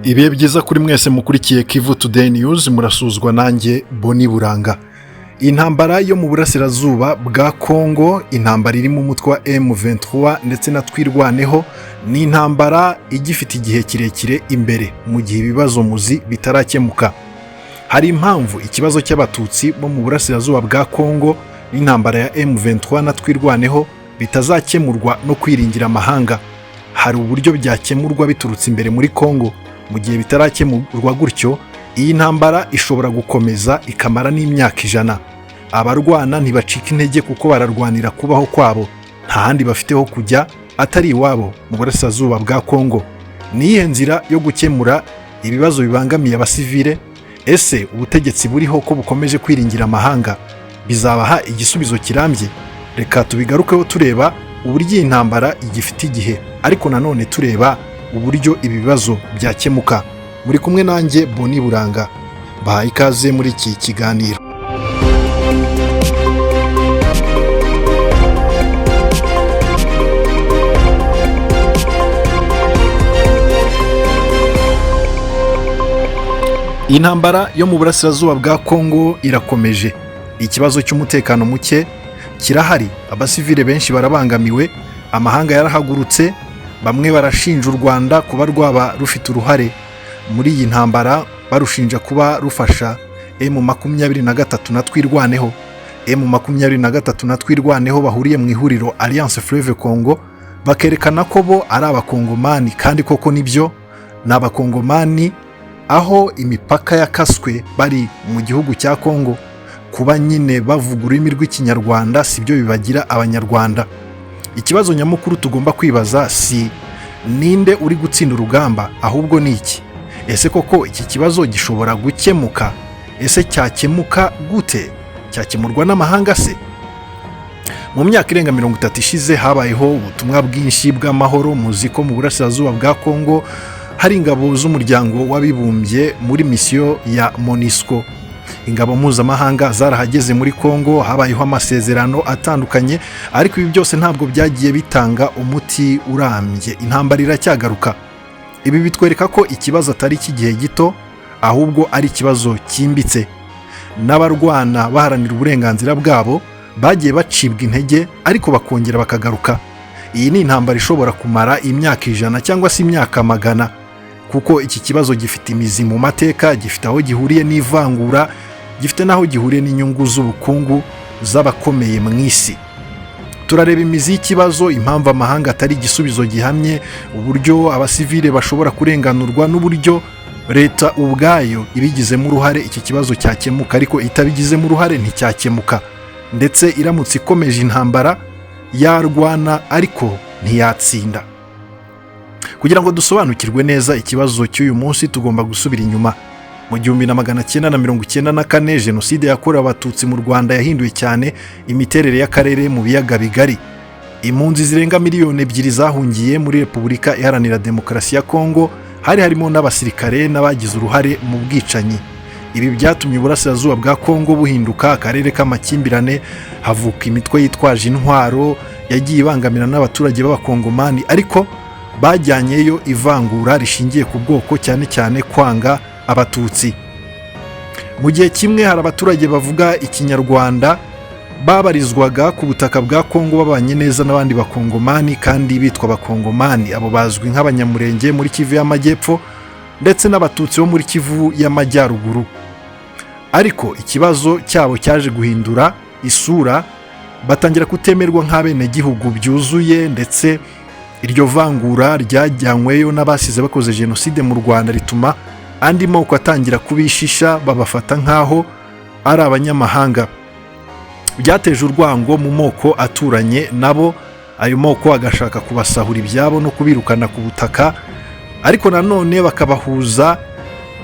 Ibihe byiza kuri mwese mukurikiye Kivu Today News, murasuzwa nanjye Boni Buranga. Intambara yo mu burasirazuba bwa Kongo, intambara irimo umutwe wa M23 ndetse na Twirwaneho, ni intambara igifite igihe kirekire imbere mu gihe ibibazo muzi bitarakemuka. Hari impamvu ikibazo cy'Abatutsi bo mu burasirazuba bwa Kongo n'intambara ya M23 na Twirwaneho bitazakemurwa no kwiringira amahanga. Hari uburyo byakemurwa biturutse imbere muri Kongo. Mu gihe bitarakemurwa gutyo, iyi ntambara ishobora gukomeza ikamara n'imyaka 100. Abarwana ntibacika intege kuko bararwanira kubaho kwabo, nta handi bafite ho kujya atari iwabo mu burasirazuba bwa Kongo. Ni iyihe nzira yo gukemura ibibazo bibangamiye abasivile? Ese ubutegetsi buriho ko bukomeje kwiringira amahanga bizabaha igisubizo kirambye? Reka tubigarukeho tureba uburyo iyi ntambara igifite igihe, ariko nanone tureba uburyo ibi bibazo byakemuka. Muri kumwe nanjye Boni Buranga, bahaye ikaze muri iki kiganiro. Intambara yo mu burasirazuba bwa Kongo irakomeje. Ikibazo cy'umutekano muke kirahari, abasivile benshi barabangamiwe, amahanga yarahagurutse, bamwe barashinja u Rwanda kuba rwaba rufite uruhare muri iyi ntambara, barushinja kuba rufasha M23 na Twirwaneho. M23 na Twirwaneho bahuriye mu ihuriro Alliance Fleuve Congo, bakerekana ko bo ari Abakongomani, kandi koko nibyo, ni Abakongomani aho imipaka yakaswe bari mu gihugu cya Kongo. Kuba nyine bavuga ururimi rw'Ikinyarwanda si byo bibagira Abanyarwanda. Ikibazo nyamukuru tugomba kwibaza si ninde uri gutsinda urugamba, ahubwo ni iki: ese koko iki kibazo gishobora gukemuka? Ese cyakemuka gute? Cyakemurwa n'amahanga se? Mu myaka irenga 30 ishize habayeho ubutumwa bwinshi bw'amahoro. Muzi ko mu burasirazuba bwa Kongo hari ingabo z'Umuryango w'Abibumbye muri misiyo ya MONUSCO. Ingabo mpuzamahanga zarahageze muri Kongo, habayeho amasezerano atandukanye, ariko ibi byose ntabwo byagiye bitanga umuti urambye. Intambara iracyagaruka. Ibi bitwereka ko ikibazo atari icy'igihe gito, ahubwo ari ikibazo cyimbitse. N'abarwana baharanira uburenganzira bwabo bagiye bacibwa intege, ariko bakongera bakagaruka. Iyi ni intambara ishobora kumara imyaka 100 cyangwa se imyaka 100, kuko iki kibazo gifite imizi mu mateka, gifite aho gihuriye n'ivangura, gifite n'aho gihuriye n'inyungu z'ubukungu z'abakomeye mu isi. Turareba imizi y'ikibazo, impamvu amahanga atari igisubizo gihamye, uburyo abasivile bashobora kurenganurwa, n'uburyo leta ubwayo ibigizemo uruhare iki kibazo cyakemuka, ariko itabigizemo uruhare nticyakemuka. Ndetse iramutse ikomeje intambara, yarwana ariko ntiyatsinda. Kugira ngo dusobanukirwe neza ikibazo cy'uyu munsi, tugomba gusubira inyuma mu 1994. Jenoside yakorewe Abatutsi mu Rwanda yahinduye cyane imiterere y'akarere mu Biyaga Bigari. Impunzi zirenga miliyoni 2 zahungiye muri Repubulika Iharanira Demokarasi ya Kongo, hari harimo n'abasirikare n'abagize uruhare mu bwicanyi. Ibi byatumye uburasirazuba bwa Kongo buhinduka akarere k'amakimbirane, havuka imitwe yitwaje intwaro yagiye ibangamira n'abaturage b'Abakongomani, ariko bajyanyeyo ivangura rishingiye ku bwoko, cyane cyane kwanga Abatutsi. Mu gihe kimwe hari abaturage bavuga Ikinyarwanda babarizwaga ku butaka bwa Kongo babanye neza n'abandi Bakongomani kandi bitwa Abakongomani. Abo bazwi nk'Abanyamurenge muri Kivu y'Amajyepfo ndetse n'Abatutsi bo muri Kivu y'Amajyaruguru. Ariko ikibazo cyabo cyaje guhindura isura, batangira kutemerwa nk'abenegihugu byuzuye, ndetse iryo vangura ryajyanyweyo n'abasize bakoze jenoside mu Rwanda rituma andi moko atangira kubishisha, babafata nk'aho ari abanyamahanga. Byateje urwango mu moko aturanye nabo, ayo moko agashaka kubasahura ibyabo no kubirukana ku butaka, ariko nanone bakabahuza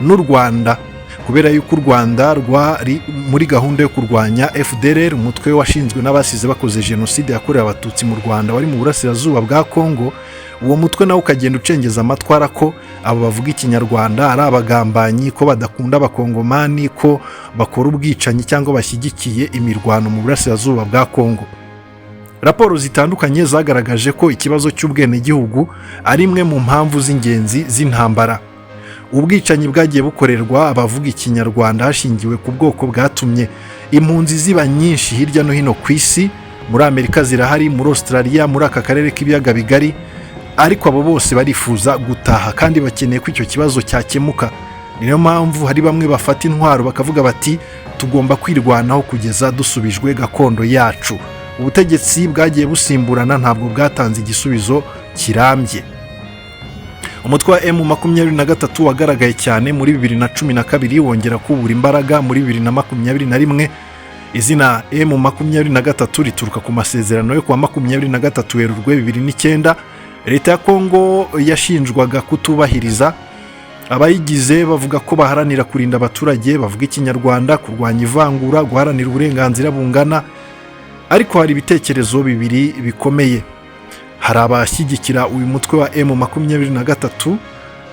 n'u Rwanda, kubera yuko u Rwanda rwari muri gahunda yo kurwanya FDLR, umutwe washinzwe n'abasize bakoze jenoside yakorewe Abatutsi mu Rwanda wari mu burasirazuba bwa Kongo. Uwo mutwe nawe ukagenda ucengeza amatwara ko abo bavuga Ikinyarwanda ari abagambanyi, ko badakunda Abakongomani, ko bakora ubwicanyi cyangwa bashyigikiye imirwano mu burasirazuba bwa Kongo. Raporo zitandukanye zagaragaje ko ikibazo cy'ubwenegihugu ari imwe mu mpamvu z'ingenzi z'intambara. Ubwicanyi bwagiye bukorerwa abavuga Ikinyarwanda hashingiwe ku bwoko bwatumye impunzi ziba nyinshi hirya no hino ku isi. Muri Amerika zirahari, muri Australia, muri aka karere k'Ibiyaga Bigari, ariko abo bose barifuza gutaha kandi bakeneye ko icyo kibazo cyakemuka. Niyo mpamvu hari bamwe bafata intwaro bakavuga bati: "Tugomba kwirwanaho kugeza dusubijwe gakondo yacu." Ubutegetsi bwagiye busimburana ntabwo bwatanze igisubizo kirambye. Umutwe wa M23 wagaragaye cyane muri 2012, wongera kubura imbaraga muri 2021. Izina M23 rituruka ku masezerano yo kuwa 23 Werurwe 2009, Leta ya Kongo yashinjwaga kutubahiriza. Abayigize bavuga ko baharanira kurinda abaturage bavuga Ikinyarwanda, kurwanya ivangura, guharanira uburenganzira bungana. Ariko hari ibitekerezo bibiri bikomeye. Hari abashyigikira uyu mutwe wa M23,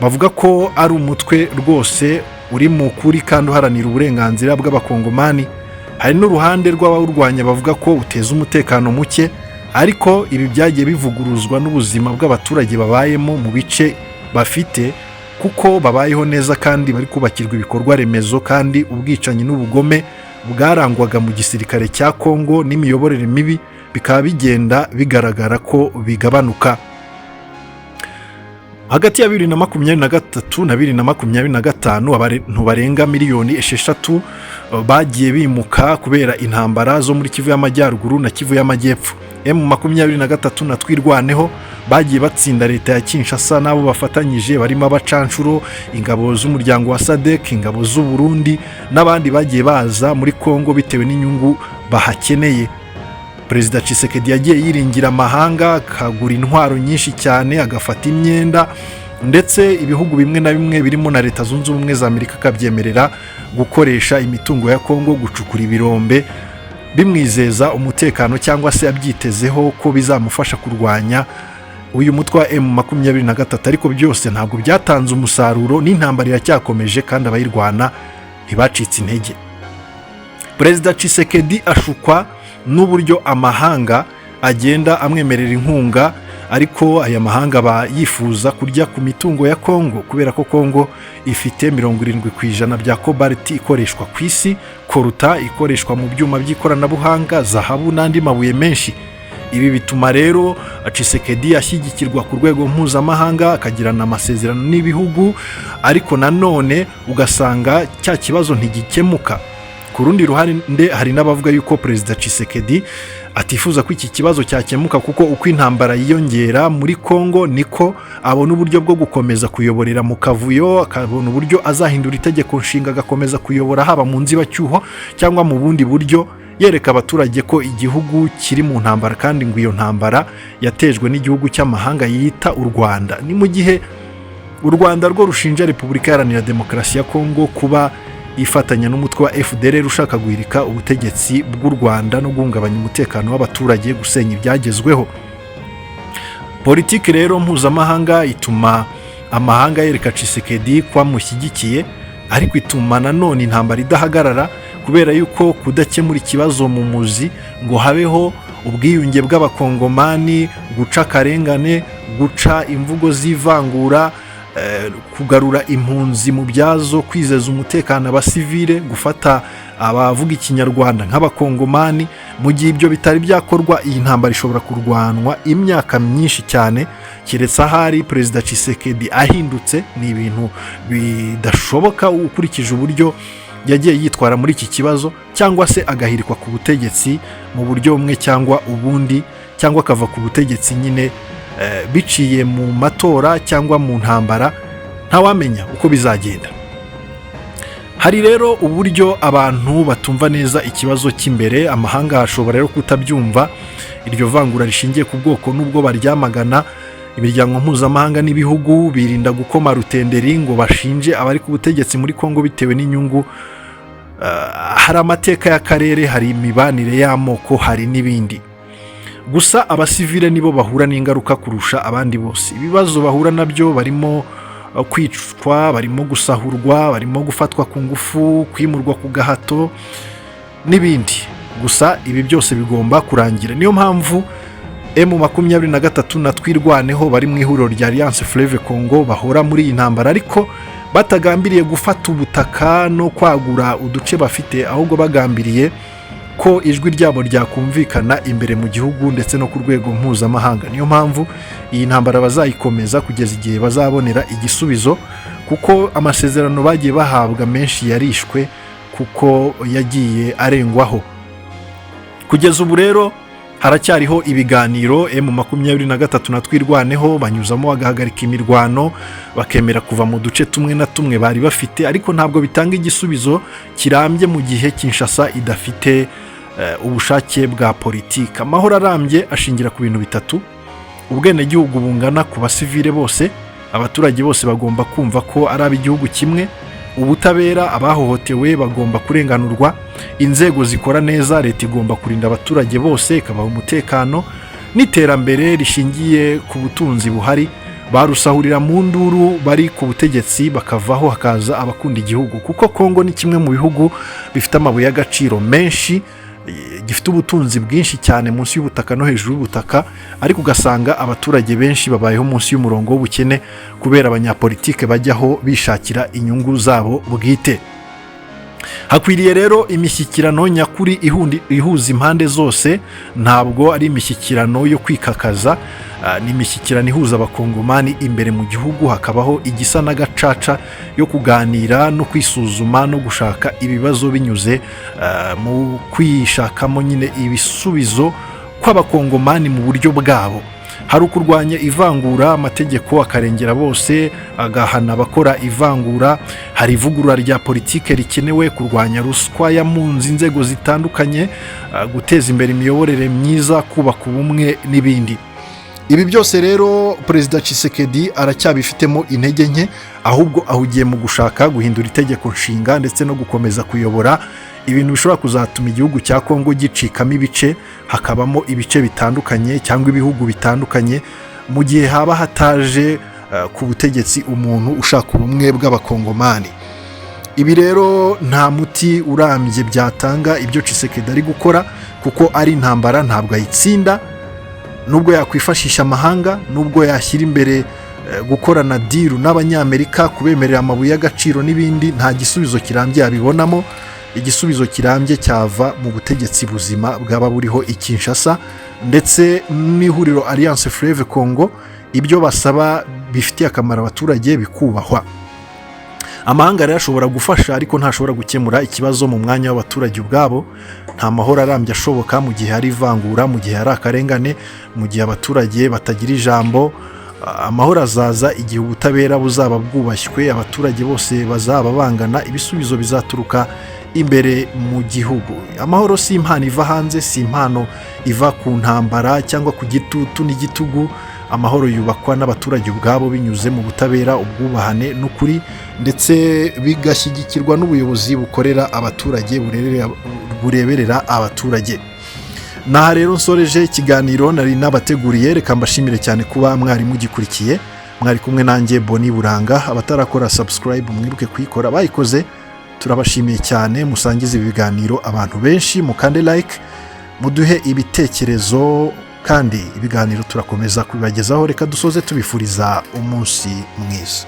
bavuga ko ari umutwe rwose uri mu kuri kandi uharanira uburenganzira bw'Abakongomani. Hari n'uruhande rw'abawurwanya bavuga ko uteza umutekano muke, ariko ibi byagiye bivuguruzwa n'ubuzima bw'abaturage babayemo mu bice bafite, kuko babayeho neza kandi bari kubakirwa ibikorwa remezo, kandi ubwicanyi n'ubugome bwarangwaga mu gisirikare cya Kongo n'imiyoborere mibi bikaba bigenda bigaragara ko bigabanuka. Hagati ya 2023 na 2025, abantu barenga miliyoni 6 bagiye bimuka kubera intambara zo muri Kivu y'Amajyaruguru na Kivu y'Amajyepfo. M23 na Twirwaneho bagiye batsinda leta ya Kinshasa n'abo bafatanyije, barimo abacanshuro, ingabo z'umuryango wa SADC, ingabo z'u Burundi n'abandi bagiye baza muri Kongo bitewe n'inyungu bahakeneye. Perezida Tshisekedi yagiye yiringira amahanga, akagura intwaro nyinshi cyane, agafata imyenda, ndetse ibihugu bimwe na bimwe birimo na Leta Zunze Ubumwe za Amerika akabyemerera gukoresha imitungo ya Kongo, gucukura ibirombe, bimwizeza umutekano cyangwa se abyitezeho ko bizamufasha kurwanya uyu mutwe wa M23. Ariko byose ntabwo byatanze umusaruro, n'intambara iracyakomeje kandi abayirwana ntibacitse intege. Perezida Tshisekedi ashukwa n'uburyo amahanga agenda amwemerera inkunga, ariko aya mahanga aba yifuza kurya ku mitungo ya Kongo, kubera ko Kongo ifite 70% bya kobalti ikoreshwa ku isi, coltan ikoreshwa mu byuma by'ikoranabuhanga, zahabu n'andi mabuye menshi. Ibi bituma rero Tshisekedi ashyigikirwa ku rwego mpuzamahanga, akagirana amasezerano n'ibihugu, ariko nanone ugasanga cya kibazo ntigikemuka. Ku rundi ruhande, hari n'abavuga yuko Perezida Tshisekedi atifuza ko iki kibazo cyakemuka, kuko uko intambara yiyongera muri Kongo niko abona uburyo bwo gukomeza kuyoborera mu kavuyo, akabona uburyo azahindura itegeko nshinga agakomeza kuyobora, haba mu nzibacyuho cyangwa mu bundi buryo, yereka abaturage ko igihugu kiri mu ntambara, kandi ngo iyo ntambara yatejwe n'igihugu cy'amahanga yita u Rwanda. Ni mu gihe u Rwanda rwo rushinja Repubulika Iharanira Demokarasi ya Kongo kuba ifatanya n'umutwe wa FDLR ushaka guhirika ubutegetsi bw'u Rwanda no guhungabanya umutekano w'abaturage, gusenya ibyagezweho. Politiki rero mpuzamahanga ituma amahanga yereka Tshisekedi ko amushyigikiye, ariko ituma nanone intambara idahagarara, kubera yuko kudakemura ikibazo mu muzi ngo habeho ubwiyunge bw'Abakongomani, guca akarengane, guca imvugo z'ivangura, kugarura impunzi mu byazo, kwizeza umutekano abasivile, gufata abavuga Ikinyarwanda nk'Abakongomani, mu gihe ibyo bitari byakorwa, iyi ntambara ishobora kurwanwa imyaka myinshi cyane, keretse ahari Perezida Tshisekedi ahindutse. Ni ibintu bidashoboka ukurikije uburyo yagiye yitwara muri iki kibazo, cyangwa se agahirikwa ku butegetsi mu buryo bumwe cyangwa ubundi, cyangwa akava ku butegetsi nyine biciye mu matora cyangwa mu ntambara, ntawamenya uko bizagenda. Hari rero uburyo abantu batumva neza ikibazo cy'imbere. Amahanga ashobora rero kutabyumva, iryo vangura rishingiye ku bwoko, n'ubwo baryamagana. Imiryango mpuzamahanga n'ibihugu birinda gukoma rutenderi ngo bashinje abari ku butegetsi muri Kongo bitewe n'inyungu. Hari amateka y'akarere, hari imibanire y'amoko, hari n'ibindi. Gusa abasivile nibo bahura n'ingaruka kurusha abandi bose. Ibibazo bahura nabyo barimo kwicwa, barimo gusahurwa, barimo gufatwa ku ngufu, kwimurwa ku gahato n'ibindi. Gusa ibi byose bigomba kurangira. Niyo mpamvu M23 na Twirwaneho bari mu ihuriro rya Alliance Fleuve Congo bahora muri iyi ntambara, ariko Batagambiriye gufata ubutaka no kwagura uduce bafite, ahubwo bagambiriye ko ijwi ryabo ryakumvikana imbere mu gihugu ndetse no ku rwego mpuzamahanga. Niyo mpamvu iyi ntambara bazayikomeza kugeza igihe bazabonera igisubizo, kuko amasezerano bagiye bahabwa menshi yarishwe kuko yagiye arengwaho. Kugeza ubu rero haracyariho ibiganiro. M23 na Twirwaneho banyuzamo bagahagarika imirwano, bakemera kuva mu duce tumwe na tumwe bari bafite, ariko ntabwo bitanga igisubizo kirambye mu gihe Kinshasa idafite ubushake bwa politiki. Amahoro arambye ashingira ku bintu bitatu: ubwenegihugu bungana ku basivile bose, abaturage bose bagomba kumva ko ari ab'igihugu kimwe; ubutabera, abahohotewe bagomba kurenganurwa; inzego zikora neza, leta igomba kurinda abaturage bose ikabaha umutekano; n'iterambere rishingiye ku butunzi buhari. Barusahurira mu nduru bari ku butegetsi bakavaho, hakaza abakunda igihugu, kuko Kongo ni kimwe mu bihugu bifite amabuye y'agaciro menshi, gifite ubutunzi bwinshi cyane munsi y'ubutaka no hejuru y'ubutaka, ariko ugasanga abaturage benshi babayeho munsi y'umurongo w'ubukene kubera abanyapolitike bajyaho bishakira inyungu zabo bwite. Hakwiriye rero imishyikirano nyakuri ihuza impande zose. Ntabwo ari imishyikirano yo kwikakaza, ni imishyikirano ihuza Abakongomani imbere mu gihugu, hakabaho igisa n'agacaca yo kuganira no kwisuzuma no gushaka ibibazo binyuze mu kwishakamo nyine ibisubizo kw'Abakongomani mu buryo bwabo. Hari ukurwanya ivangura, amategeko akarengera bose, agahana abakora ivangura. Hari ivugurura rya politike rikenewe, kurwanya ruswa yamunze inzego zitandukanye, guteza imbere imiyoborere myiza, kubaka ubumwe n'ibindi. Ibi byose rero Perezida Tshisekedi aracyabifitemo intege nke, ahubwo ahugiye mu gushaka guhindura itegeko nshinga ndetse no gukomeza kuyobora, ibintu bishobora kuzatuma igihugu cya Kongo gicikamo ibice, hakabamo ibice bitandukanye cyangwa ibihugu bitandukanye, mu gihe haba hataje ku butegetsi umuntu ushaka ubumwe bw'Abakongomani. Ibi rero nta muti urambye byatanga ibyo Tshisekedi ari gukora, kuko ari intambara ntabwo ayitsinda, nubwo yakwifashisha amahanga, nubwo yashyira imbere gukorana deal n'Abanyamerika, kubemerera amabuye y'agaciro n'ibindi, nta gisubizo kirambye yabibonamo. Igisubizo kirambye cyava mu butegetsi buzima bwaba buriho i Kinshasa ndetse n'ihuriro Alliance Fleuve Congo, ibyo basaba bifitiye akamaro abaturage bikubahwa. Amahanga rero ashobora gufasha, ariko ntashobora gukemura ikibazo mu mwanya w'abaturage ubwabo. Nta mahoro arambye ashoboka mu gihe hari ivangura, mu gihe hari akarengane, mu gihe abaturage batagira ijambo. Amahoro azaza igihe ubutabera buzaba bwubashywe, abaturage bose bazaba bangana, ibisubizo bizaturuka imbere mu gihugu. Amahoro si impano iva hanze, si impano iva ku ntambara cyangwa ku gitutu n'igitugu. Amahoro yubakwa n'abaturage ubwabo binyuze mu butabera, ubwubahane n'ukuri, ndetse bigashyigikirwa n'ubuyobozi bukorera abaturage, bureberera abaturage. Naha rero nsoreje ikiganiro nari nabateguriye. Reka mbashimire cyane kuba mwari mugikurikiye. Mwari kumwe nanjye Boni Buranga. Abatarakora subscribe mwibuke kuyikora, bayikoze turabashimiye cyane. Musangize ibi biganiro abantu benshi, mukande like, muduhe ibitekerezo, kandi ibiganiro turakomeza kubibagezaho. Reka dusoze tubifuriza umunsi mwiza.